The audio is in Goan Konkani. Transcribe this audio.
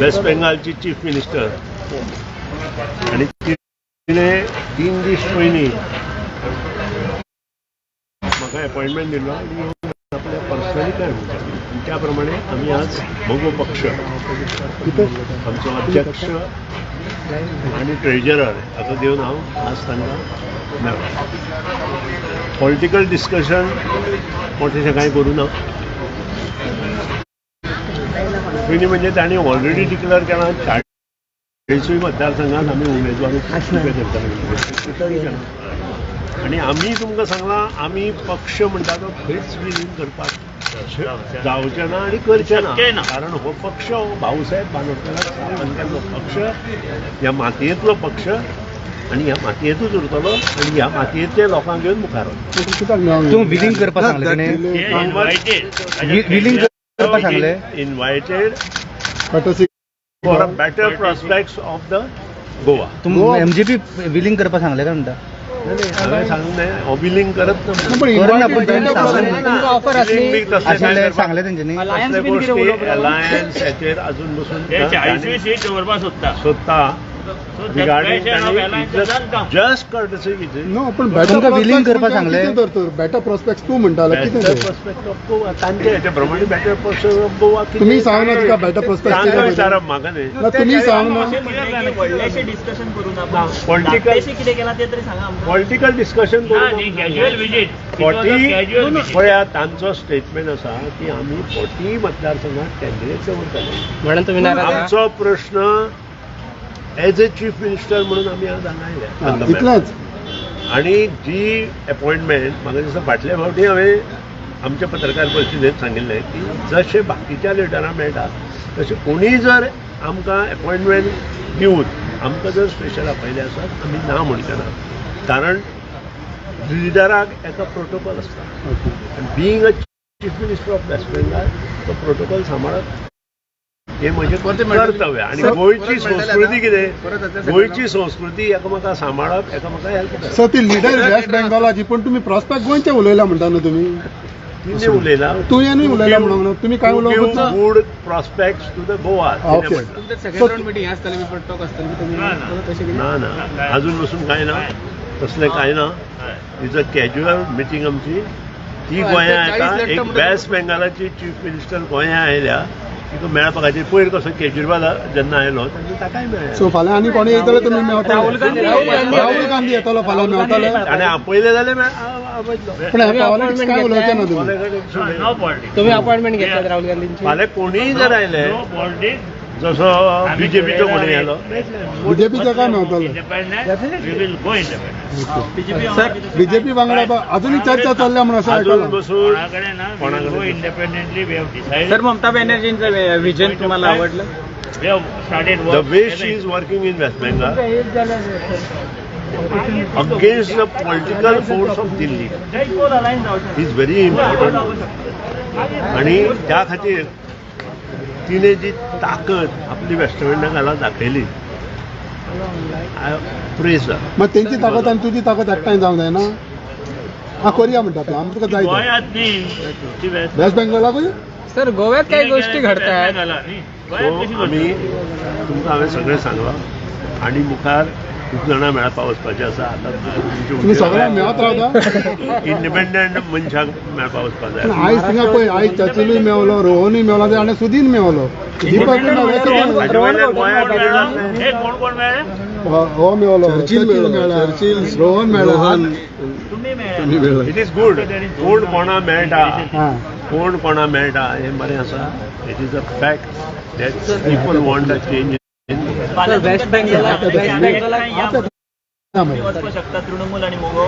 वेस्ट बेंगालची चीफ मिनिस्टर आणि तिणे 3 दीस पयलीं म्हाका अपॉयंटमेंट दिल्लो आनी येवन आपल्या पर्सनली काय म्हणटा आनी त्या प्रमाणे आमी आज मगो पक्ष, आमचो अध्यक्ष आनी ट्रेजरर हाका घेवन हांव आज तांकां मेळ्ळो. पॉलिटिकल डिस्कशन मोठेशें कांय करूं ना. पयलीं म्हणजे तांणी ऑलरेडी डिक्लेअर केलां, 40ूय मतदारसंघात आमी उमेदवार उबे करतले आनी आमी तुमकां सांगलां, आमी पक्ष म्हणटा तो खंयच विलीन करपाक जावचें ना आनी करचें ना. शक्य ना. कारण हो पक्ष हो भाऊसाहेब बांदोडकराक स्थापन केल्लो पक्ष, ह्या मातयेंतलो पक्ष आनी ह्या मातयेंतूच उरतलो आनी ह्या मातयेंतल्या लोकांक घेवन मुखार वतलो. तूं विलीन करपा सांगलें तिणें? विलीन करपा सांगलें? Invited for a better prospects of the Goa. तूं एमजीपी विलीन करपा सांगलें काय म्हणटा? हांवें सांगलें, हो विलीन करत ना. करना, पण तेणें सांगलें. ऑफर आसली. विलीन बी तसलें काय आशिल्लें करपाक- सांगलें तेंच्यांनी. तसले गोश्टी अलायन्स हेचेर अजून बसून ते 40वी सीट दवरपाक सोदता. सोदता. So that regarding question of alliance doesn't come. Just courtesy visit. No, पण बेटर तुमकां विलीन करपा सांगलें? तर बेटर प्रोस्पेक्ट तूं म्हणटालो कितें बेटर तें? प्रोस्पेक्ट ऑफ गोवा तांचे हेच्या प्रमाणे, बेटर प्रोस्पेक्ट ऑफ गोवा. तुमी सांग ना तिका बेटर प्रोस्पेक्ट. तांकां विचारप, म्हाका न्ही. ना, तुमी सांग ना. अशें म्हणलें की व्हडलेशें डिस्कशन करू ना. Political- धाकटेशें कितें केलां तें तरी सांगा आमकां. Political discussion. ना न्ही, कॅज्युअल विजीट. 40 casual visit. पळया, तांचो स्टेटमेंट आसा की आमी 40 मतदारसंघात कॅन्डिडेट दवरतले. म्हणून तुम्ही नाराज आहात? आमचो प्रश्न एज ए चीफ मिनिस्टर म्हणून आमी आज हांगा आयले. इतलेंच. आणि जी अपॉइंटमेंट म्हाका दिसता, फाटल्या फावटी हांवें आमच्या पत्रकार परिशदेंत सांगिल्लें की जशें बाकीच्या लिडरांक मेळटा तशें कोणीय जर आमकां अपॉइंटमेंट दिवन आमकां जर स्पेशल आपयलें आसत, आमी ना म्हणचे ना. कारण लिडराक एका प्रोटोकॉल आसता आनी being a Chief Minister of West Bengal तो प्रोटोकॉल सांबाळप हें म्हजें कर्तव्य. आनी गोंयची संस्कृती कितें, गोंयची संस्कृती एकामेका सांबाळप, एकामेका हेल्प करप. सर, ती लिडर वेस्ट बेंगॉलाची, पण तुमी प्रोस्पेक्ट गोंयचे उलयला म्हणटा न्हू तुमी. तिने उलयला. तुवें उलयला म्हणूंक ना, तुमी काय उलोवंक ना? Good prospects to the Goa. Second round meeting आसतली, पेपर टॉक आसतली तुमी? ना, ना. तशें कितें? ना ना, अजून बसून काय ना, तसलें काय ना. Is a casual meeting आमची. ती गोंया येता, एक वेस्ट बेंगालाची चीफ मिनिस्टर गोंया आयल्या, तिका मेळपा खातीर. पयर कसो केजरीवाल जेन्ना आयलो तेन्ना ताकाय मेळ्ळें. सो फाल्यां आनी कोणी येतले, तुमी मेवतले? राहुल गांधी. राहुल गांधी येतलो फाल्यां, मेवतले? आनी आपयलें जाल्यार आपयतलो. पण हे पॉलिटिक्स काय उलोवचें ना तुमी. No politics. तुम्ही अपॉइंटमेंट घेतल्यात राहुल गांधींची? फाल्यां कोणीय जर आयले, नो पॉलिटिक्स. जसो बीजेपीचो कोणी आयलो. बीजेपीचे काय मेवतले? Independent, we will go independent. BJP वांगडा अजूनय चर्चा चल्ल्या म्हणून अशें अजून आयकलां. बसून कोणाकडे ना. कोणाकडे? Go independently, we have decided. Sir, Mamata बॅनर्जींचं विजन तुम्हाला आवडलं? We have started. The way she is working in West Bengal against the political force of Delhi is very important. आणि त्या खातीर तिने जी ताकद आपली वेस्ट बेंगला दाखयली, I praise. मग तेंची ताकद आनी तुजी ताकद एकठांय जावंक जायना? हा, करुया म्हणटा तूं, आमकां तुका जाय तें. गोंयांत न्ही ती वेस्ट वेस्ट बेंगॉलाकूय. सर, गोव्यात काही गोष्टी घडतायत. सो आमी तुमकां हांवें सगळें सांगलां आनी मुखार खूब जाणां मेळपा वचपाचें आसा आतां. तुमी सगळ्यांक मेळत रावता. इंडिपेंडंट मनशाक मेळपा वचपा पूण जाय. आयज थिंगा पळय, आयज चर्चिलूय मेवलो, रोहनूय मेवलो आनी सुदीन मेवलो, दीपकूय मेवलो. हाजे वयल्यान गोंयांत मेळना. हे कोण कोण मेळ्ळे? हो मेवलो, चर्चिल मेळ्ळा, रोहन मेळ्ळा. तुम्ही मेळ्ळे. It is good. कोण कोणा मेळटा, कोण कोणा मेळटा हें बरें आसा. It is a fact that people want a change. फाल्यां वेस्ट तुमकां बेंगॉलाक एकठांय वेस्ट बेंगॉलाक या आता तुम्ही वचपाक शकता, तृणमूल आणि मगो.